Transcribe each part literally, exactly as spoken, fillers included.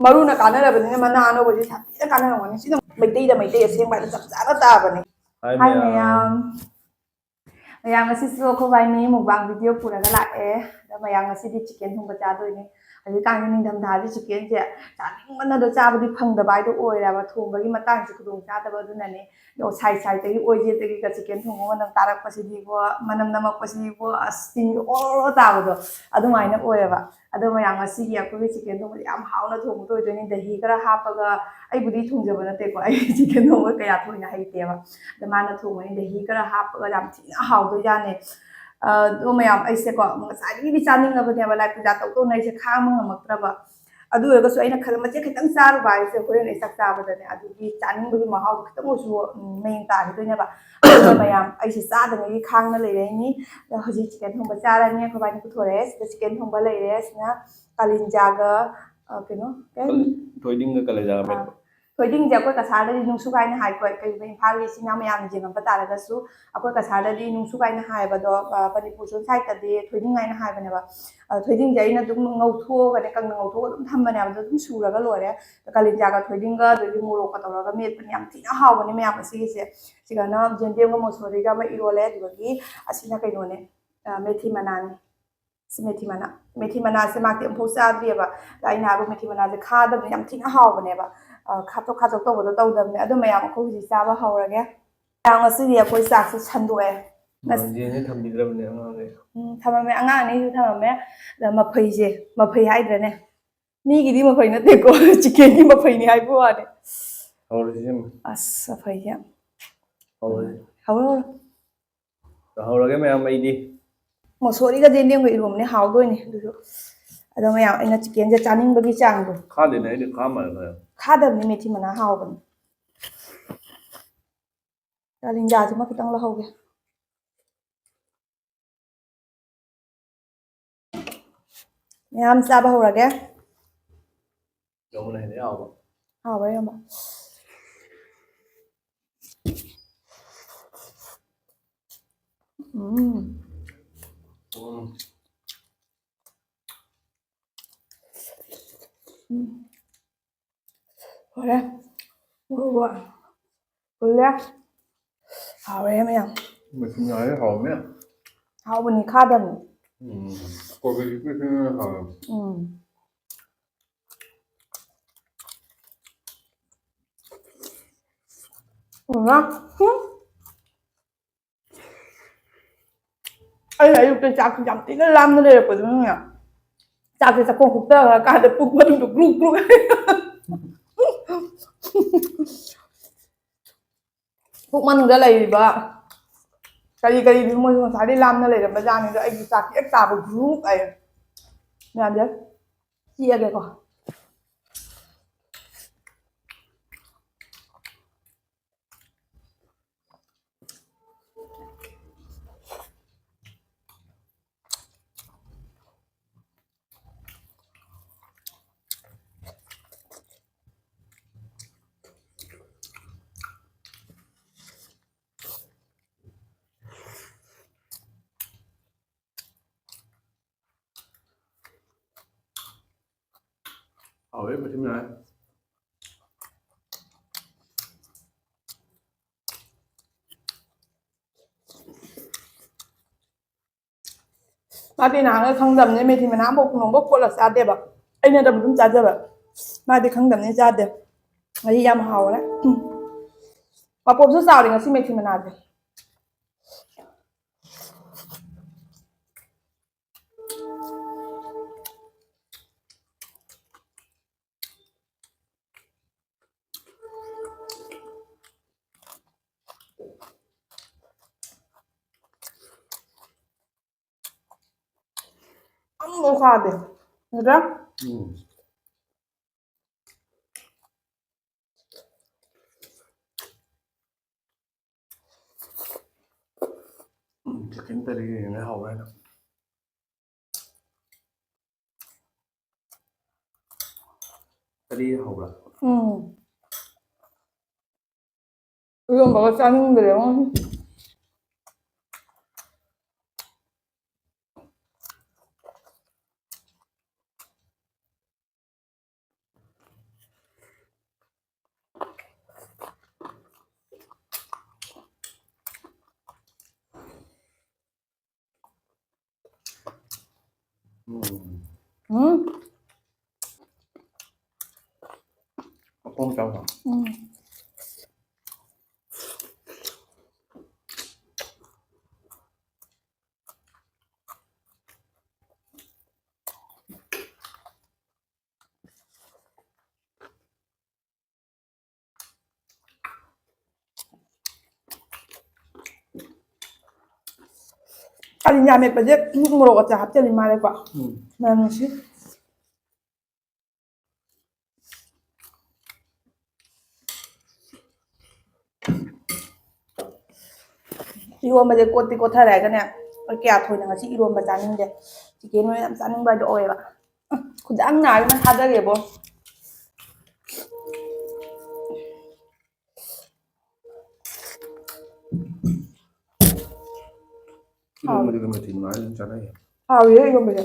ꯃꯔꯨꯅ ꯀꯥꯟꯅꯔꯕꯅꯤꯅ ꯃꯅꯥ ꯑꯅꯧꯕꯁꯦ ꯌꯥꯝ ꯊꯤꯅ ꯀꯥꯟꯅꯔꯝꯒꯅꯤ꯫ ꯁꯤꯅ ꯃꯩꯇꯩꯗ ꯃꯩꯇꯩ ꯑꯁꯦꯡꯕ ꯍꯥꯏꯅ ꯆꯞ ꯆꯥꯅ ꯇꯥꯕꯅꯤ꯫ ꯍꯥꯏ ꯃꯌꯥꯝ꯫ ꯃꯌꯥꯝ, ꯉꯁꯤꯁꯨ ꯑꯩꯈꯣꯏ ꯕꯥꯏꯅꯤ ꯃꯨꯛꯕꯥꯡ ꯚꯤꯗꯤꯑꯣ ꯄꯨꯔꯒ ꯂꯥꯛꯑꯦ꯫ ꯑꯗ ꯃꯌꯥꯝ, ꯉꯁꯤꯗꯤ ꯆꯤꯀꯦꯟ ꯊꯣꯡꯕ ꯆꯥꯗꯣꯏꯅꯦ꯫ ꯍꯧꯖꯤꯛꯀꯥꯟꯒꯤ ꯅꯤꯡꯊꯝꯊꯥꯁꯤ ꯆꯤꯀꯦꯟꯁꯦ ꯆꯥꯅꯤꯡꯃꯟꯅꯗ ꯆꯥꯕꯗꯤ ꯐꯪꯗꯕ ꯍꯥꯏꯗꯣ ꯑꯣꯏꯔꯦꯕ꯫ ꯊꯣꯡꯕꯒꯤ ꯃꯇꯥꯡꯁꯦ ꯈꯨꯗꯣꯡ ꯆꯥꯗꯕ ꯑꯗꯨꯅꯅꯦ꯫ ꯑꯗꯣ ꯁꯥꯏ ꯁꯥꯏꯗꯒꯤ ꯑꯣꯏꯖꯦꯠꯇꯒꯤꯒ ꯆꯤꯀꯦꯟ ꯊꯣꯡꯕ ꯃꯅꯝ ꯇꯥꯔꯛꯄꯁꯤꯗꯤꯀꯣ, ꯃꯅꯝ ꯅꯝꯃꯛꯄꯁꯤꯗꯤꯀꯣ, ꯑꯁ, ꯇꯤꯟꯒ ꯑꯣꯔꯣ ꯇꯥꯕꯗꯣ ꯑꯗꯨꯃꯥꯏꯅ ꯑꯣꯏꯌꯦꯕ꯫ ꯑꯗꯣ ꯃꯌꯥꯝ, ꯉꯁꯤꯒꯤ ꯑꯩꯈꯣꯏꯒꯤ ꯆꯤꯀꯦꯟ ꯊꯣꯡꯕꯁꯦ ꯌꯥꯝ ꯍꯥꯎꯅ ꯊꯣꯡꯕꯗꯣ ꯑꯣꯏꯗꯣꯏꯅꯦ꯫ ꯗꯍꯤ ꯈꯔ ꯍꯥꯞꯄꯒ, ꯑꯩꯕꯨꯗꯤ ꯊꯣꯡꯖꯕ ꯅꯠꯇꯦꯀꯣ, ꯑꯩ ꯆꯤꯀꯦꯟ ꯊꯣꯡꯕ ꯀꯌꯥ ꯊꯣꯏꯅ ꯍꯩꯇꯦꯕ꯫ ꯑꯗꯣ ꯃꯥꯅ ꯊꯣꯡꯕꯅꯤ, ꯗꯍꯤ ꯈꯔ ꯍꯥꯞꯄꯒ ꯌꯥꯝ ꯊꯤꯅ ꯍꯥꯎꯗꯣꯏꯖꯥꯠꯅꯦ꯫ ꯑꯗꯣ ꯃꯌꯥꯝ, ꯑꯩꯁꯦꯀꯣ ꯉꯁꯥꯏꯗꯒꯤꯗꯤ ꯆꯥꯅꯤꯡꯉꯕꯅꯦꯕ, ꯂꯥꯏ ꯄꯨꯖꯥ ꯇꯧ ꯇꯧꯅ ꯑꯩꯁꯦ ꯈꯥꯡꯕ ꯉꯝꯃꯛꯇ꯭ꯔꯕ꯫ ꯑꯗꯨ ꯑꯣꯏꯔꯒꯁꯨ ꯑꯩꯅ ꯈꯜꯂꯦ, ꯃꯆꯦꯠ ꯈꯤꯇꯪ ꯆꯥꯔꯨꯕ ꯍꯥꯏꯁꯦ ꯍꯣꯔꯦꯟ ꯑꯩ ꯆꯥꯛ ꯆꯥꯕꯗꯅꯦ ꯑꯗꯨꯒꯤ ꯆꯥꯅꯤꯡꯕꯒꯤ ꯃꯍꯥꯎꯗꯣ ꯈꯤꯇꯪ ꯑꯣꯏꯔꯁꯨ, ꯎꯝ, ꯃꯌꯦꯡ ꯇꯥꯈꯤꯗꯣꯏꯅꯦꯕ꯫ ꯑꯗꯨꯅ ꯃꯌꯥꯝ, ꯑꯩꯁꯦ ꯆꯥꯗꯉꯩꯒꯤ ꯈꯥꯡꯅ ꯂꯩꯔꯛꯏꯅꯤ꯫ ꯑꯗꯣ ꯍꯧꯖꯤꯛ ꯆꯤꯀꯦꯟ ꯊꯣꯡꯕ ꯆꯥꯔꯅꯤ꯫ ꯑꯩꯈꯣꯏ ꯕꯥꯅꯤ ꯄꯨꯊꯣꯔꯛꯑꯦ꯫ ꯁꯤꯗ ꯆꯤꯀꯦꯟ ꯊꯣꯡꯕ ꯂꯩꯔꯦ꯫ ꯁꯤꯅ ꯀꯥꯂꯤꯟꯖꯥꯒ, ꯑ, ꯀꯩꯅꯣ, ꯀꯩ ꯍꯥꯏꯅꯤ? ꯊꯣꯏꯗꯤꯡꯒ ꯀꯥꯂꯤꯟꯖꯥꯒ ꯑꯥ, ꯃꯦꯠꯄ꯫ ꯊꯣꯏꯗꯤꯡꯁꯦ ꯑꯩꯈꯣꯏ ꯀꯁꯥꯔꯗꯗꯤ ꯅꯨꯡꯁꯨ ꯀꯥꯏꯅ ꯍꯥꯏꯀꯣ꯫ ꯀꯩꯒꯨꯝꯕ ꯏꯝꯐꯥꯜꯒꯤ ꯏꯆꯤꯟ ꯏꯅꯥꯎ ꯃꯌꯥꯝꯅ ꯌꯦꯡꯉꯛꯄ ꯇꯥꯔꯒꯁꯨ, ꯑꯩꯈꯣꯏ ꯀꯁꯥꯔꯗꯗꯤ ꯅꯨꯡꯁꯨ ꯀꯥꯏꯅ ꯍꯥꯏꯕꯗꯣ, ꯑ, ꯃꯅꯤꯄꯨꯔ ꯁꯣꯝ ꯁꯥꯏꯠꯇꯗꯤ ꯊꯣꯏꯗꯤꯡ ꯍꯥꯏꯅ ꯍꯥꯏꯕꯅꯦꯕ꯫ ꯑ, ꯊꯣꯏꯗꯤꯡꯁꯦ ꯑꯩꯅ ꯑꯗꯨꯝ ꯉꯧꯊꯣꯛꯑꯒꯅꯦ, ꯀꯪꯅ ꯉꯧꯊꯣꯛꯑꯒ ꯑꯗꯨꯝ ꯊꯝꯕꯅꯦꯕ꯫ ꯑꯗꯨ ꯑꯗꯨꯝ ꯁꯨꯔꯒ ꯂꯣꯏꯔꯦ꯫ ꯀꯥꯂꯤꯟꯖꯥꯒ ꯊꯣꯏꯗꯤꯡꯒ ꯑꯗꯒꯤ ꯃꯣꯔꯣꯛꯀ ꯇꯧꯔꯒ ꯃꯦꯠꯄꯅꯦ꯫ ꯌꯥꯝ ꯊꯤꯅ ꯍꯥꯎꯕꯅꯦ ꯃꯌꯥꯝ ꯑꯁꯤꯒꯤꯁꯦ꯫ ꯁꯤꯒꯅ ꯌꯦꯟꯗꯦꯝꯒ ꯃꯣꯁꯣꯔꯤꯒ ꯑꯃ ꯏꯔꯣꯜꯂꯦ, ꯑꯗꯨꯗꯒꯤ ꯑꯁꯤꯅ ꯀꯩꯅꯣꯅꯦ, ꯑ, ꯃꯦꯊꯤ ꯃꯅꯥꯅꯦ꯫ ꯁꯤ ꯃꯦꯊꯤ ꯃꯅꯥ꯫ ꯃꯦꯊꯤ ꯃꯅꯥꯁꯦ ꯃꯥꯗꯤ ꯑꯃꯨꯛꯐꯥꯎ ꯆꯥꯗ꯭ꯔꯤꯑꯕ꯫ ꯑꯗ ꯑꯩꯅ ꯍꯥꯏꯕ ꯃꯦꯊꯤ ꯃꯅꯥꯁꯦ ꯈꯥꯗꯕꯅꯦ, ꯌꯥꯝ ꯊꯤꯅ ꯍꯥꯎꯕꯅꯦꯕ꯫ ꯑ, ꯈꯥꯊꯣꯛ ꯈꯥꯊꯣꯛ ꯇꯧꯕꯗꯣ ꯇꯧꯗꯕꯅꯦ꯫ ꯑꯗꯣ ꯃꯌꯥꯝ, ꯑꯩꯈꯣꯏ ꯍꯧꯖꯤꯛ ꯆꯥꯕ ꯍꯧꯔꯒꯦ꯫ ꯃꯌꯥꯝ, ꯉꯁꯤꯗꯤ ꯑꯩꯈꯣꯏ ꯆꯥꯛꯁꯦ ꯁꯟꯗꯣꯛꯑꯦ꯫ ꯉꯁ- ꯌꯦꯟꯁꯦ ꯊꯝꯕꯤꯗ꯭ꯔꯕꯅꯦ ꯑꯉꯥꯡꯈꯩ꯫ ꯎꯝ, ꯊꯝꯃꯝꯃꯦ, ꯑꯉꯥꯡ ꯑꯅꯤꯁꯨ ꯊꯝꯃꯝꯃꯦ꯫ ꯑꯗ ꯃꯐꯩꯁꯦ, ꯃꯐꯩ ꯍꯥꯏꯗ꯭ꯔꯅꯦ? ꯃꯤꯒꯤꯗꯤ ꯃꯐꯩ ꯅꯠꯇꯦꯀꯣ, ꯆꯤꯀꯦꯟꯒꯤ ꯃꯐꯩꯅꯤ ꯍꯥꯏꯕ ꯋꯥꯅꯤ꯫ ꯍꯧꯔꯁꯤ ꯏꯆꯦꯃ꯫ ꯑꯁ, ꯃꯐꯩꯁꯦ꯫ ꯍꯧꯔꯁꯤ꯫ ꯍꯧꯔꯣ, ꯍꯧꯔꯣ꯫ ꯇꯧꯍꯧꯔꯒꯦ ꯃꯌꯥꯝ, ꯑꯩꯗꯤ꯫ ꯃꯣꯁꯣꯔꯤꯒ ꯌꯦꯟꯗꯦꯝꯒ ꯏꯔꯣꯝꯕꯅꯦ ꯍꯥꯎꯗꯣꯏꯅꯦ ꯑꯗꯨꯁꯨ꯫ ꯑꯗꯣ ꯃꯌꯥꯝ, ꯑꯩꯅ ꯆꯤꯀꯦꯟꯁꯦ ꯆꯥꯅꯤꯡꯕꯒꯤ ꯆꯥꯡꯗꯣ꯫ ꯈꯥꯗꯦꯅꯦ, ꯑꯩꯗꯤ ꯈꯥ ꯃꯥꯜꯂꯦ ꯈꯔ꯫ ꯈꯥꯗꯕꯅꯤ, ꯃꯦꯊꯤ ꯃꯅꯥ ꯍꯥꯎꯕꯅꯤ꯫ ꯀꯥꯂꯤꯡꯖꯥꯁꯤꯃ ꯈꯤꯇꯪ ꯂꯧꯍꯧꯒꯦ꯫ ꯃꯌꯥꯝ ꯆꯥꯕ ꯍꯧꯔꯒꯦ꯫ ꯌꯥꯝꯅ ꯍꯦꯟꯅ ꯍꯥꯎꯕ꯫ ꯍꯥꯎꯕ꯭ꯔꯥ ꯌꯦꯡꯉꯣ꯫ ꯎꯝ꯫ ꯎꯝ꯫ ꯎꯝ꯫ ꯂꯣꯏꯔꯦ꯫ ꯃꯣꯔꯣꯛ ꯐꯨꯜꯂꯦ꯫ ꯍꯥꯎꯔꯦ ꯃꯌꯥꯝ꯫ ꯃꯆꯤꯟ ꯉꯥꯏꯔꯦ ꯍꯥꯎꯔꯝꯃꯦ꯫ ꯍꯥꯎꯕꯅꯤ, ꯈꯥꯗꯕꯅꯤ꯫ ꯎꯝ꯫ ꯀꯣꯕꯤꯁꯨ ꯄꯤꯛ ꯄꯤꯛꯅ ꯍꯥꯎꯔꯝꯃꯦ꯫ ꯎꯝ꯫ ꯎꯝ꯫ ꯑꯩꯅ ꯑꯌꯨꯛꯇ ꯆꯥꯛꯁꯤ ꯌꯥꯝ ꯊꯤꯅ ꯂꯥꯝꯅ ꯂꯩꯔꯛꯄꯗꯨꯅꯅꯦ, ꯆꯥꯛꯁꯦ ꯆꯥꯛꯈꯣꯝ ꯍꯨꯛꯇꯔꯀꯥꯟꯗ ꯄꯨꯛ ꯃꯅꯨꯡꯗ ꯒ꯭ꯔꯨꯛ ꯒ꯭ꯔꯨꯛ꯫ ꯄꯨꯛ ꯃꯅꯨꯡꯗ ꯂꯩꯔꯤꯕ ꯀꯔꯤ ꯀꯔꯤꯗꯨ ꯃꯣꯏꯁꯨ ꯉꯁꯥꯏꯗꯩ ꯂꯥꯝꯅ ꯂꯩꯔꯝꯕ ꯖꯥꯠꯅꯤꯗ, ꯑꯩꯒꯤ ꯆꯥꯛ ꯍꯦꯛ ꯆꯥꯕ ꯒ꯭ꯔꯨꯛ ꯍꯥꯏꯌꯦ꯫ ꯃꯌꯥꯝꯁꯦ ꯆꯤꯛꯑꯒꯦꯀꯣ꯫ ꯍꯥꯎꯋꯦ ꯃꯊꯤ ꯃꯅꯥꯏ꯫ ꯃꯥꯗꯤ ꯅꯍꯥꯟꯒꯩ ꯈꯪꯗꯕꯅꯦ, ꯃꯦꯊꯤ ꯃꯅꯥ ꯑꯃꯐꯥꯎ ꯅꯣꯡꯐꯥꯎ ꯀꯣꯠꯂ ꯆꯥꯗꯦꯕ꯫ ꯑꯩꯅ ꯑꯗꯨꯝ ꯑꯗꯨꯝ ꯆꯥꯖꯕ꯫ ꯃꯥꯗꯤ ꯈꯪꯗꯕꯅꯦ, ꯆꯥꯗꯦ꯫ ꯉꯁꯤ ꯌꯥꯝ ꯍꯥꯎꯔꯦ꯫ ꯎꯝ꯫ ꯃꯄꯣꯞꯁꯨ ꯆꯥꯎꯔꯦ ꯉꯁꯤ ꯃꯦꯊꯤ ꯃꯅꯥꯁꯦ꯫ ꯑꯝꯐꯥꯎ ꯈꯥꯗꯦ꯫ ꯅꯠꯇ꯭ꯔꯥ? ꯎꯝ꯫ ꯎꯝ, chicken ꯇꯔꯤ ꯌꯦꯡꯉꯦ ꯍꯥꯎꯕ꯭ꯔꯥ ꯍꯥꯏꯅ꯫ ꯀꯔꯤ ꯍꯧꯕ꯭ꯔꯥ? ꯎꯝ꯫ ꯏꯔꯣꯝꯕꯒ ꯆꯥꯅꯤꯡꯗ꯭ꯔꯦꯉꯣ꯫ ꯃꯈꯣꯡ ꯆꯥꯎꯕ꯫ ꯎꯝ꯫ ꯑꯂꯤꯅꯥ ꯃꯦꯠꯄꯁꯦ ꯃꯣꯔꯣꯛ ꯑꯆꯥꯔ ꯍꯥꯞꯆꯜꯂꯤ ꯃꯥꯜꯂꯦꯀꯣ꯫ ꯎꯝ꯫ ꯃꯅꯝ ꯅꯨꯡꯁꯤ꯫ ꯏꯔꯣꯝꯕꯁꯦ ꯀꯣꯠꯇꯤ ꯀꯣꯠꯊꯔꯦ ꯍꯥꯏꯔꯒꯅꯦ, ꯑꯩ ꯀꯌꯥ ꯊꯣꯏꯅ ꯉꯁꯤ ꯏꯔꯣꯝꯕ ꯆꯥꯅꯤꯡꯗꯦ꯫ ꯆꯤꯀꯦꯟ ꯑꯣꯏꯅ ꯌꯥꯝ ꯆꯥꯅꯤꯡꯕ ꯍꯥꯏꯗꯣ ꯑꯣꯏꯌꯦꯕ꯫ ꯈꯨꯗꯥꯡ ꯅꯥꯔꯦ ꯅꯪ ꯊꯥꯗꯒꯦꯕꯣ꯫ ꯏꯔꯣꯝꯕꯗꯤ ꯃꯊꯦꯜ ꯃꯌꯥꯝ ꯑꯗꯨꯝ ꯆꯥꯅꯩꯌꯦ꯫ ꯍꯥꯎꯋꯦ ꯏꯔꯣꯝꯕꯁꯦ꯫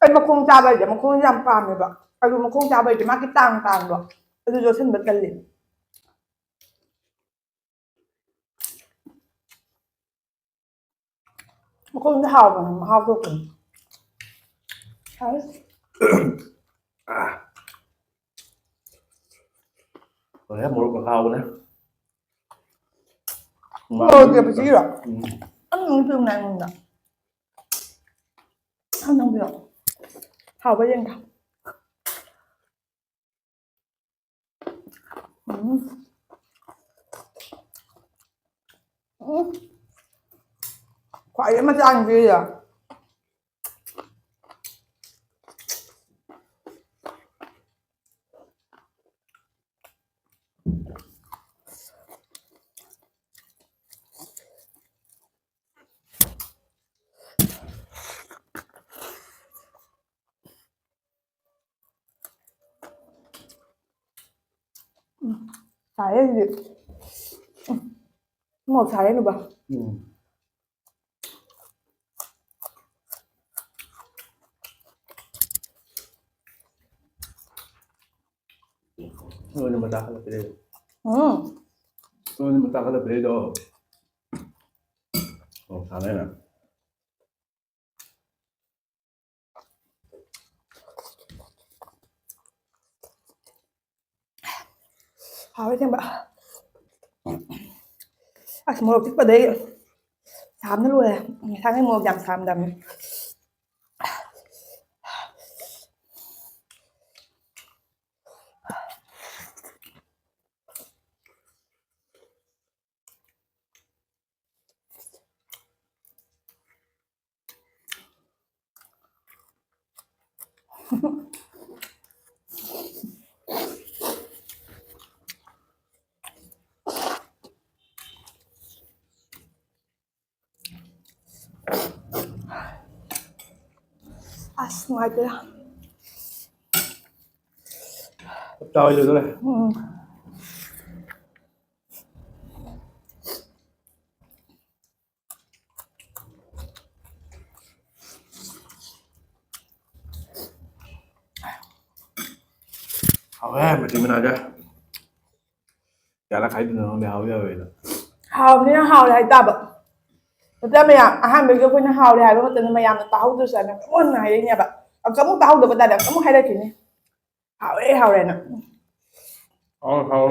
ꯑꯩ ꯃꯈꯣꯡ ꯆꯥꯕ ꯍꯥꯏꯁꯦ ꯃꯈꯣꯡꯁꯦ ꯌꯥꯝ ꯄꯥꯝꯃꯦꯕ꯫ ꯑꯗꯨ ꯃꯈꯣꯡ ꯆꯥꯕ ꯍꯥꯏꯁꯦ ꯃꯥꯒꯤ ꯇꯥꯡ ꯇꯥꯡꯗꯣ ꯑꯗꯨ ꯌꯣꯠꯁꯤꯟꯕ ꯇꯜꯂꯦ꯫ ꯃꯈꯣꯡꯗꯤ ꯍꯥꯎꯕꯅꯦ, ꯃꯍꯥꯎ ꯊꯣꯛꯄꯅꯦ꯫ ꯍꯥꯎꯋꯦ꯫ ꯍꯣꯔꯦꯟ ꯃꯣꯔꯣꯛ ꯍꯥꯎꯕꯅꯦ꯫ ꯃꯣꯔꯣꯛ ꯑꯇꯦꯛꯄꯁꯤꯒꯤꯔꯣ? ꯎꯝ꯫ ꯑꯝ ꯅꯪ ꯄꯤꯔꯛꯎꯅꯦ ꯑꯩꯉꯣꯟꯗ꯫ ꯑꯝ ꯅꯪ ꯄꯤꯔꯛꯑꯣ꯫ ꯍꯥꯎꯕ꯭ꯔꯥ ꯌꯦꯡꯒꯦ꯫ ꯎꯝ꯫ ꯎꯝ꯫ ꯈ꯭ꯋꯥꯏꯗꯩ ꯃꯆꯥ ꯅꯨꯄꯤꯗꯣ꯫ ꯎꯝ, ꯁꯥꯏꯍꯦ ꯁꯤꯗꯤ꯫ ꯎꯝ, ꯃꯣꯔꯣꯛ ꯁꯥꯏꯍꯦ ꯅꯨꯄꯥ꯫ ꯎꯝ꯫ ꯅꯣꯏꯅ ꯃꯆꯥ ꯈꯜꯂꯛꯄꯤꯔꯦ꯫ ꯎꯝ꯫ ꯅꯣꯏꯅ ꯃꯆꯥ ꯈꯜꯂꯛꯄꯤꯔꯦꯗꯣ꯫ ꯑꯣ, ꯁꯥꯟꯅꯩꯅ꯫ ꯍꯥꯎꯋꯦ ꯑꯁꯦꯡꯕ꯫ ꯑꯁ, ꯃꯣꯔꯣꯛ ꯆꯤꯛꯄꯗꯩ ꯁꯥꯕꯅ ꯂꯣꯏꯔꯦ꯫ ꯉꯁꯥꯏꯉꯩ ꯃꯣꯔꯣꯛ ꯌꯥꯝ ꯁꯥꯔꯝꯗꯕꯅꯤ꯫ ꯑꯁ, ꯅꯨꯡꯉꯥꯏꯇꯦꯗ꯫ ꯆꯞ ꯆꯥꯕ ꯂꯣꯏꯗꯣꯔꯦ꯫ ꯎꯝ꯫ ꯍꯥꯎꯋꯦ, ꯃꯆꯤꯟ ꯃꯅꯥꯎꯁꯦ꯫ ꯀꯌꯥꯔꯛ ꯍꯥꯏꯗꯣꯏꯅꯣ ꯈꯪꯗꯦ, ꯍꯥꯎꯋꯤ ꯍꯥꯎꯋꯦꯅ꯫ ꯍꯥꯎꯕꯅꯤꯅ ꯍꯥꯎꯔꯦ ꯍꯥꯏꯇꯥꯕ꯫ ꯅꯠꯇ꯭ꯔ ꯃꯌꯥꯝ ꯑꯍꯥꯟꯕꯒꯤ ꯑꯩꯈꯣꯏꯅ ꯍꯥꯎꯔꯦ ꯍꯥꯏꯕ ꯃꯇꯝꯗ ꯃꯌꯥꯝꯅ ꯇꯥꯍꯧꯗ꯭ꯔꯁꯨ ꯍꯥꯏꯅ ꯑꯃꯨꯛ ꯍꯟꯅ ꯍꯥꯏꯔꯛꯏꯅꯦꯕ꯫ ꯑꯃꯨꯛ ꯇꯥꯍꯧꯗꯕ ꯇꯥꯔꯦ, ꯑꯃꯨꯛ ꯍꯥꯏꯔꯛꯈꯤꯅꯤ꯫ ꯍꯥꯎꯔꯦ, ꯍꯥꯎꯔꯦꯅ꯫ ꯍꯥꯎ, ꯍꯥꯎ꯫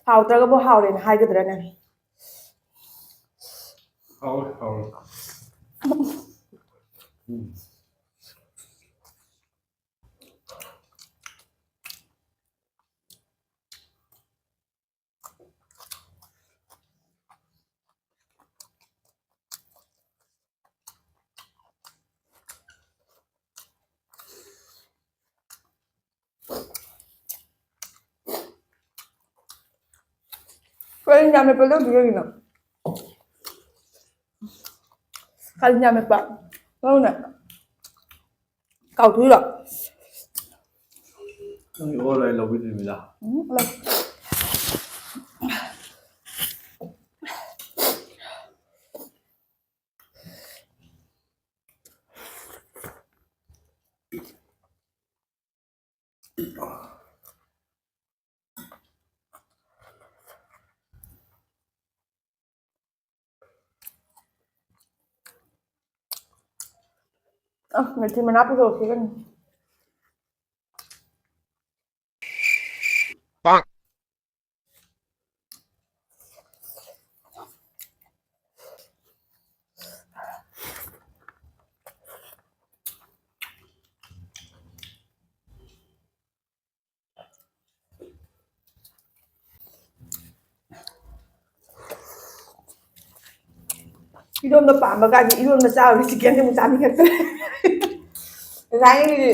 ꯍꯥꯎꯇ꯭ꯔꯒꯕꯨ ꯍꯥꯎꯔꯦꯅ ꯍꯥꯏꯒꯗ꯭ꯔꯅꯦ? ꯍꯥꯎꯋꯦ, ꯍꯥꯎꯋꯦ꯫ ꯎꯝ꯫ ꯀꯔꯤ ꯌꯥꯝ ꯃꯦꯠꯄ ꯂꯧꯗꯣꯏ ꯀꯩꯒꯤꯅꯣ? ꯀꯔꯤ ꯌꯥꯝ ꯃꯦꯠꯄ ꯂꯧꯅ ꯀꯥꯎꯊꯣꯛꯏꯔꯣ? ꯅꯪꯒꯤ ꯑꯣꯜ ꯑꯩ ꯂꯧꯕꯤꯗꯣꯏꯅꯤꯗ꯫ ꯎꯝ, ꯂꯧ꯫ ꯑ, ꯃꯦꯊꯤ ꯃꯅꯥ ꯄꯨꯊꯣꯛꯈꯤꯒꯅꯤ꯫ ꯏꯔꯣꯟꯕ ꯄꯥꯝꯕ ꯀꯥꯟꯗ ꯏꯔꯣꯟꯕ ꯆꯥꯕꯗꯤ ꯆꯤꯛꯀꯟꯁꯦ ꯑꯃꯨꯛ ꯆꯥꯅꯤꯡꯉꯛꯇ꯭ꯔꯦ꯫ ꯉꯁꯥꯏꯒꯤ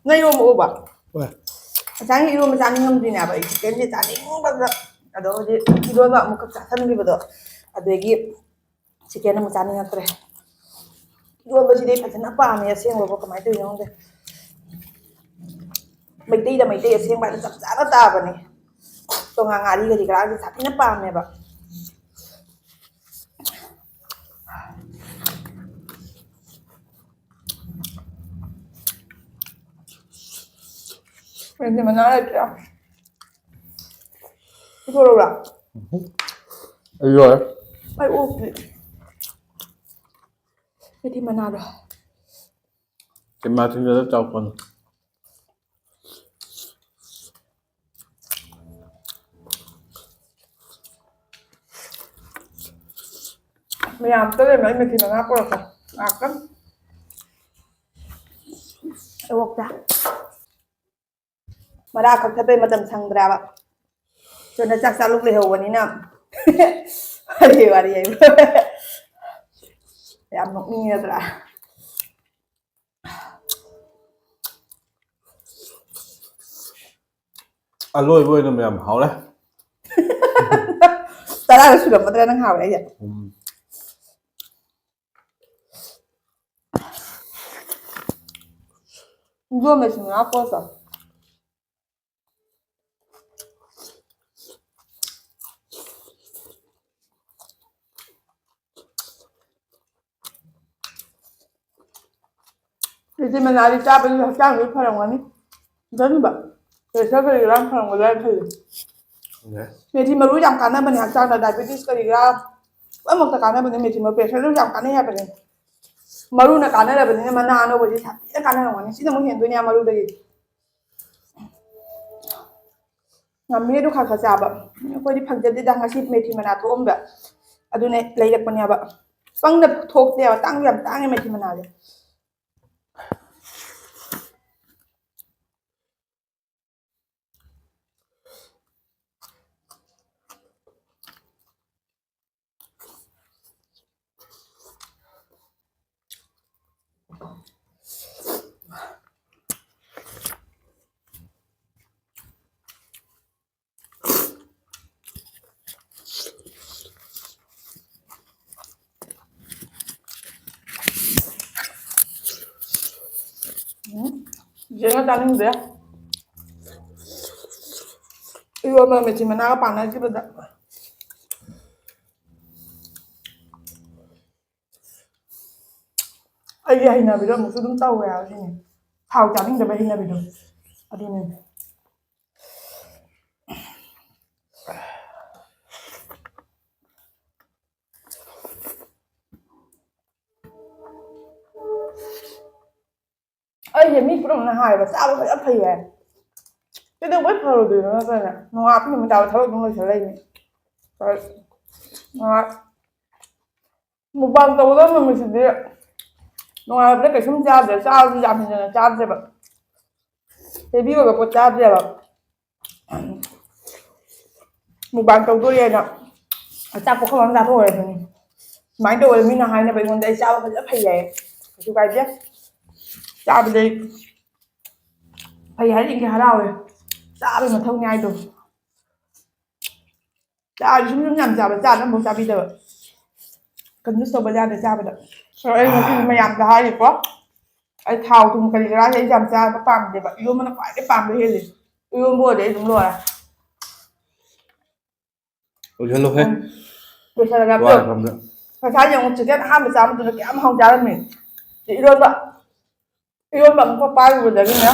ꯅꯪ ꯏꯔꯣꯟꯕ ꯎꯕ? ꯍꯣꯏ꯫ ꯉꯁꯥꯏꯒꯤ ꯏꯔꯣꯟꯕ ꯆꯥꯅꯤꯡꯉꯝꯗ꯭ꯔꯤꯅꯦꯕ ꯑꯩ, ꯆꯤꯛꯀꯟꯁꯦ ꯆꯥꯅꯤꯡꯕꯗ꯫ ꯑꯗꯣ ꯍꯧꯖꯤꯛ ꯏꯔꯣꯟꯕ ꯑꯃꯨꯛꯈꯛ ꯆꯥꯁꯟꯈꯤꯕꯗꯣ, ꯑꯗꯒꯤ ꯆꯤꯛꯀꯟ ꯑꯃꯨꯛ ꯆꯥꯅꯤꯡꯉꯛꯇ꯭ꯔꯦ꯫ ꯏꯔꯣꯟꯕꯁꯤꯗꯤ ꯐꯖꯅ ꯄꯥꯝꯃꯦ ꯑꯁꯦꯡꯕꯀꯣ, ꯀꯃꯥꯏꯅ ꯇꯧꯔꯤꯅꯣ ꯈꯪꯗꯦ꯫ ꯃꯩꯇꯩꯗ ꯃꯩꯇꯩ ꯑꯁꯦꯡꯕ ꯍꯥꯏꯅ ꯆꯞ ꯆꯥꯅ ꯇꯥꯕꯅꯦ꯫ ꯇꯣꯉꯥꯟ ꯉꯥꯔꯤ ꯀꯔꯤ ꯀꯔꯥꯁꯦ ꯁꯥꯊꯤꯅ ꯄꯥꯝꯃꯦꯕ꯫ ꯃꯦꯊꯤ ꯃꯅꯥ ꯂꯩꯇ꯭ꯔꯦ꯫ ꯄꯨꯊꯣꯔꯛꯎꯔꯥ? ꯑꯩ ꯂꯣꯏꯔꯦ꯫ ꯑꯩ ꯑꯣꯛꯇ꯭ꯔꯤ꯫ ꯃꯦꯊꯤ ꯃꯅꯥꯗꯣ꯫ ꯀꯩꯃꯥ ꯊꯤꯟꯖꯜꯂ ꯆꯥꯎ ꯀꯣꯟꯅ꯫ ꯃꯌꯥꯝ ꯆꯠꯂꯦ, ꯑꯩ ꯃꯦꯊꯤ ꯃꯅꯥ ꯄꯨꯔꯛꯀꯦ ꯉꯥꯛꯇꯪ꯫ ꯑꯣꯛꯇ꯫ ꯃꯔꯥ ꯀꯛꯊꯠꯄꯩ ꯃꯇꯝ ꯁꯪꯗ꯭ꯔꯦꯕ꯫ ꯁꯣꯝꯗ ꯆꯥꯛ ꯆꯥꯂꯨꯛ ꯂꯩꯍꯧꯕꯅꯤꯅ꯫ ꯋꯥꯔꯤ ꯋꯥꯔꯤ ꯍꯥꯏꯕ꯫ ꯌꯥꯝ ꯅꯣꯛꯅꯤꯡꯉꯗ꯭ꯔꯥ? ꯑꯂꯣꯏꯕ ꯑꯣꯏꯅ ꯃꯌꯥꯝ ꯍꯥꯎꯔꯦ꯫ ꯇꯔꯥꯒ ꯁꯨꯔꯝꯃꯗ꯭ꯔꯥ ꯅꯪ ꯍꯥꯎꯔꯦ ꯑꯩꯁꯦ? ꯎꯝ꯫ ꯌꯣꯝꯃꯦ ꯁꯤꯡ ꯉꯥ ꯄꯣꯠꯇꯣ꯫ ꯃꯦꯊꯤ ꯃꯅꯥꯗꯤ ꯆꯥꯕꯗꯤ ꯍꯛꯆꯥꯡꯗꯤ ꯐꯔꯝꯒꯅꯤ꯫ ꯅꯪꯕ ꯄ꯭ꯔꯦꯁꯔ ꯀꯔꯤ ꯀꯔꯥ ꯐꯔꯝꯒꯗ꯭ꯔꯥ ꯍꯥꯏꯅ ꯈꯜꯂꯤ꯫ ꯈꯪꯗꯦ꯫ ꯃꯦꯊꯤ ꯃꯔꯨ ꯌꯥꯝ ꯀꯥꯟꯅꯕꯅꯦ ꯍꯛꯆꯥꯡꯗ, ꯗꯥꯏꯕꯦꯇꯤꯁ ꯀꯔꯤ ꯀꯔꯥ ꯂꯣꯏꯅꯃꯛꯇ ꯀꯥꯟꯅꯕꯅꯦ ꯃꯦꯊꯤ ꯃꯔꯨ, ꯄ꯭ꯔꯦꯁꯔꯁꯨ ꯌꯥꯝ ꯀꯥꯟꯅꯩ ꯍꯥꯏꯕꯅꯦ꯫ ꯃꯔꯨꯅ ꯀꯥꯟꯅꯔꯕꯅꯤꯅ ꯃꯅꯥ ꯑꯅꯧꯕꯗꯤ ꯁꯥꯊꯤꯅ ꯀꯥꯟꯅꯔꯝꯒꯅꯤ꯫ ꯁꯤꯅ ꯑꯃꯨꯛ ꯍꯦꯟꯗꯣꯏꯅꯦ ꯃꯔꯨꯗꯒꯤ꯫ ꯉꯝꯃꯤ ꯑꯗꯨ ꯈꯔ ꯈꯔ ꯆꯥꯕ꯫ ꯑꯩꯈꯣꯏꯗꯤ ꯐꯪꯖꯗꯦꯗ, ꯉꯁꯤ ꯃꯦꯊꯤ ꯃꯅꯥ ꯊꯣꯛꯑꯝꯕ ꯑꯗꯨꯅꯦ ꯂꯩꯔꯛꯄꯅꯦꯕ꯫ ꯄꯪꯅ ꯊꯣꯛꯇꯦꯕ, ꯇꯥꯡꯁꯨ ꯌꯥꯝ ꯇꯥꯡꯉꯦ ꯃꯦꯊꯤ ꯃꯅꯥꯁꯦ꯫ ꯎꯝ, ꯆꯦꯆꯦꯅ ꯆꯥꯅꯤꯡꯗꯦ꯫ ꯏꯔꯣꯟꯕ ꯃꯦꯊꯤ ꯃꯅꯥꯒ ꯄꯥꯟꯅꯈꯤꯕꯗ꯫ ꯑꯩꯒꯤ ꯍꯩꯅꯕꯤꯗꯣ ꯑꯃꯨꯛꯁꯨ ꯑꯗꯨꯝ ꯇꯧꯋꯦ ꯍꯥꯏꯕ ꯁꯤꯅꯦ꯫ ꯊꯥꯎ ꯆꯥꯅꯤꯡꯗꯕ ꯍꯩꯅꯕꯤꯗꯣ ꯑꯗꯨꯅꯦ꯫ ꯑꯩꯁꯦ ꯃꯤ ꯄꯨꯝꯅꯃꯛꯅ ꯍꯥꯏꯌꯦꯕ, ꯆꯥꯕ ꯐꯖ ꯐꯩ ꯍꯥꯏ꯫ ꯀꯩꯗꯧꯕꯩ ꯐꯔꯣꯏꯗꯣꯏꯅꯣ ꯅꯠꯇ꯭ꯔꯅꯦ? ꯅꯣꯡꯉꯥꯜꯂꯛꯄ ꯅꯨꯃꯤꯠ ꯇꯥꯕ ꯊꯕꯛ ꯑꯗꯨꯝ ꯂꯣꯏꯁꯜ ꯂꯩꯅꯤ꯫ ꯍꯣꯏ꯫ ꯉꯥꯏꯍꯥꯛ ꯃꯨꯛꯕꯥꯡ ꯇꯧꯒꯗꯕ ꯅꯨꯃꯤꯠꯁꯤꯗꯤ ꯅꯣꯡꯉꯥꯜꯂꯛꯄꯗ ꯀꯩꯁꯨꯝ ꯆꯥꯗ꯭ꯔꯦ꯫ ꯆꯥꯕꯁꯨ ꯌꯥꯝ ꯍꯦꯟꯖꯟꯅ ꯆꯥꯗ꯭ꯔꯦꯕ꯫ ꯍꯦꯚꯤ ꯑꯣꯏꯕ ꯄꯣꯠ ꯆꯥꯗ꯭ꯔꯦꯕ꯫ ꯃꯨꯛꯕꯥꯡ ꯇꯧꯗꯣꯔꯦꯅ ꯑꯆꯥꯄꯣꯠ ꯈꯔ ꯑꯃ ꯆꯥꯊꯣꯛꯎꯔꯦ ꯑꯗꯨꯅꯤ꯫ ꯁꯨꯃꯥꯏꯅ ꯇꯧꯕꯗ ꯃꯤꯅ ꯍꯥꯏꯅꯕ ꯑꯩꯉꯣꯟꯗ ꯑꯩ ꯆꯥꯕ ꯐꯖ ꯐꯩ ꯍꯥꯏꯌꯦ꯫ ꯀꯩꯁꯨ ꯀꯥꯏꯗꯦ꯫ ꯆꯥꯕꯗꯩ ꯐꯩ ꯍꯥꯏꯔꯛꯏꯒꯦ ꯍꯔꯥꯎꯔꯦ꯫ ꯆꯥꯕꯩ ꯃꯊꯧꯅꯦ ꯍꯥꯏꯗꯣ꯫ ꯆꯥꯔꯗꯤ ꯁꯨꯝ ꯁꯨꯝ ꯌꯥꯝ ꯆꯥꯕ, ꯆꯥꯗꯅꯕ ꯆꯥꯕꯤꯗꯕ꯫ ꯀꯟꯖꯨꯁ ꯇꯧꯕ ꯌꯥꯗꯦ ꯆꯥꯕꯗ꯫ ꯑꯗꯣ ꯑꯩ ꯉꯁꯤꯗꯤ ꯃꯌꯥꯝꯗ ꯍꯥꯏꯔꯤꯀꯣ, ꯑꯩ ꯊꯥꯎ ꯊꯨꯝ ꯀꯔꯤ ꯀꯔꯥꯁꯦ ꯑꯩ ꯌꯥꯝ ꯆꯥꯕ ꯄꯥꯝꯗꯦꯕ꯫ ꯏꯔꯣꯟꯕꯅ ꯈ꯭ꯋꯥꯏꯗꯩ ꯄꯥꯝꯕ ꯍꯦꯜꯂꯤ꯫ ꯏꯔꯣꯟꯕ ꯑꯣꯏꯔꯗꯤ ꯑꯩ ꯑꯗꯨꯝ ꯂꯣꯏꯔꯦ꯫ ꯂꯣꯏꯁꯜꯂꯨꯍꯦ꯫ ꯎꯝ꯫ ꯂꯣꯏꯁꯜꯂꯒ ꯋꯥꯔꯦ ꯑꯗꯣ ꯐꯝꯗ꯫ ꯉꯁꯥꯏ ꯌꯦꯡꯉꯨ, ꯆꯤꯛꯀꯟ ꯑꯍꯥꯟꯕ ꯆꯥꯕꯗꯨꯅ ꯀꯌꯥꯝ ꯍꯥꯎ ꯆꯥꯔꯝꯃꯤ꯫ ꯏꯔꯣꯟꯕ, ꯏꯔꯣꯟꯕ ꯑꯃꯨꯛꯈꯛ ꯄꯥꯏꯔꯨꯕꯗꯒꯤꯅꯦ,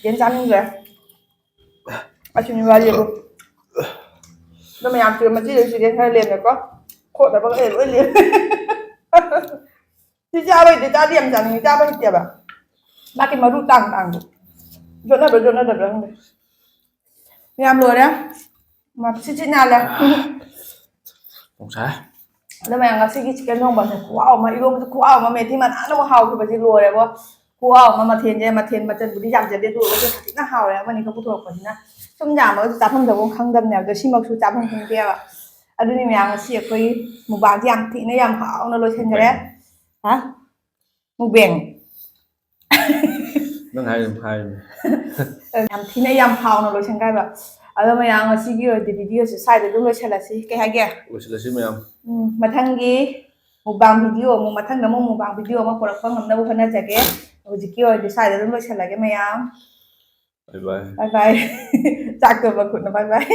ꯌꯦꯟ ꯆꯥꯅꯤꯡꯗ꯭ꯔꯦ꯫ ꯑꯁꯤꯅꯤ ꯋꯥꯔꯤꯕꯨ꯫ ꯑꯗꯣ ꯃꯌꯥꯝꯁꯨ ꯃꯆꯤꯗ ꯆꯤꯀꯦꯟ ꯈꯔ ꯂꯦꯝꯃꯦꯀꯣ꯫ ꯈꯣꯠꯅꯕꯒ ꯑꯩ ꯂꯣꯏ ꯂꯦꯝꯃꯦ꯫ ꯁꯤ ꯆꯥꯕꯩꯗꯤ ꯆꯥꯗꯤ ꯌꯥꯝ ꯆꯥꯅꯤꯡꯉꯤ, ꯆꯥꯕ ꯍꯩꯇꯦꯕ꯫ ꯃꯥꯒꯤ ꯃꯔꯨ ꯇꯥꯡ ꯇꯥꯡꯗꯣ꯫ ꯌꯣꯠꯅꯕ꯭ꯔꯥ ꯌꯣꯠꯅꯗꯕ꯭ꯔꯥ ꯈꯪꯗꯦ꯫ ꯃꯌꯥꯝ ꯂꯣꯏꯔꯦ꯫ ꯃꯥ ꯁꯤ ꯆꯤ ꯅꯥꯜꯂꯦ꯫ ꯅꯨꯡꯁꯥ꯫ ꯑꯗꯣ ꯃꯌꯥꯝ ꯉꯁꯤꯒꯤ ꯆꯤꯀꯦꯟ ꯊꯣꯡꯕꯁꯦ ꯈꯨꯍꯥꯎ ꯑꯃ, ꯏꯔꯣꯝꯕꯁꯨ ꯈꯨꯍꯥꯎ ꯑꯃ, ꯃꯦꯊꯤ ꯃꯅꯥꯅ ꯑꯃꯨꯛ ꯍꯥꯎꯈꯤꯕꯁꯤ ꯂꯣꯏꯔꯦꯕꯣ꯫ ꯈꯨꯍꯥꯎ ꯑꯃ, ꯃꯊꯦꯜꯁꯦ, ꯃꯊꯦꯜ ꯃꯆꯜꯕꯨꯗꯤ ꯌꯥꯝꯖꯗꯦ, ꯑꯗꯨ ꯑꯣꯏꯔꯒꯁꯨ ꯐꯖꯅ ꯍꯥꯎꯔꯦ ꯑꯃꯅꯤꯈꯛ ꯄꯨꯊꯣꯔꯛꯄꯁꯤꯅ꯫ ꯁꯨꯝ ꯌꯥꯝꯃꯒꯁꯨ ꯆꯥꯐꯝ ꯆꯥꯐꯝ ꯈꯪꯗꯕꯅꯦ, ꯑꯗꯣ ꯁꯤꯃꯛꯁꯨ ꯆꯥꯐꯝ ꯈꯪꯗꯦꯕ꯫ ꯑꯗꯨꯅꯤ ꯃꯌꯥꯝ ꯉꯁꯤ ꯑꯩꯈꯣꯏ ꯃꯨꯛꯕꯥꯡꯁꯦ ꯌꯥꯝ ꯊꯤꯅ ꯌꯥꯝ ꯍꯥꯎꯅ ꯂꯣꯏꯁꯤꯟꯈ꯭ꯔꯦ꯫ ꯍꯥ? ꯃꯨꯛꯕꯦꯡ꯫ ꯅꯪ ꯍꯥꯏꯔꯤꯕ ꯍꯥꯏꯔꯤꯕꯅꯦ꯫ ꯌꯥꯝ ꯊꯤꯅ ꯌꯥꯝ ꯍꯥꯎꯅ ꯂꯣꯏꯁꯤꯟꯈ꯭ꯔꯦꯕ꯫ ꯑꯗꯣ ꯃꯌꯥꯝ ꯉꯁꯤꯒꯤ ꯑꯣꯏꯅꯗꯤ ꯚꯤꯗꯤꯑꯣꯁꯦ ꯁ꯭ꯋꯥꯏꯗ ꯑꯗꯨꯝ ꯂꯣꯏꯁꯤꯜꯂꯁꯤ꯫ ꯀꯩ ꯍꯥꯏꯒꯦ? ꯂꯣꯏꯁꯤꯜꯂꯁꯤ ꯃꯌꯥꯝ꯫ ꯎꯝ, ꯃꯊꯪꯒꯤ ꯃꯨꯛꯕꯥꯡ ꯚꯤꯗꯤꯑꯣ ꯑꯃꯨꯛ, ꯃꯊꯪꯗ ꯑꯃꯨꯛ ꯃꯨꯛꯕꯥꯡ ꯚꯤꯗꯤꯑꯣ ꯑꯃ ꯄꯨꯔꯛꯄ ꯉꯝꯅꯕ ꯍꯣꯠꯅꯖꯒꯦ꯫ ꯍꯧꯖꯤꯛꯀꯤ ꯑꯣꯏꯅꯗꯤ ꯁ꯭ꯋꯥꯏꯗ ꯑꯗꯨꯝ ꯂꯣꯏꯁꯤꯜꯂꯒꯦ ꯃꯌꯥꯝ꯫ ꯕꯥꯏ ꯕꯥꯏ꯫ ꯕꯥꯏ ꯕꯥꯏ꯫ ꯆꯥꯛ ꯇꯣꯛꯄ ꯈꯨꯠꯅ ꯕꯥꯏ ꯕꯥꯏ꯫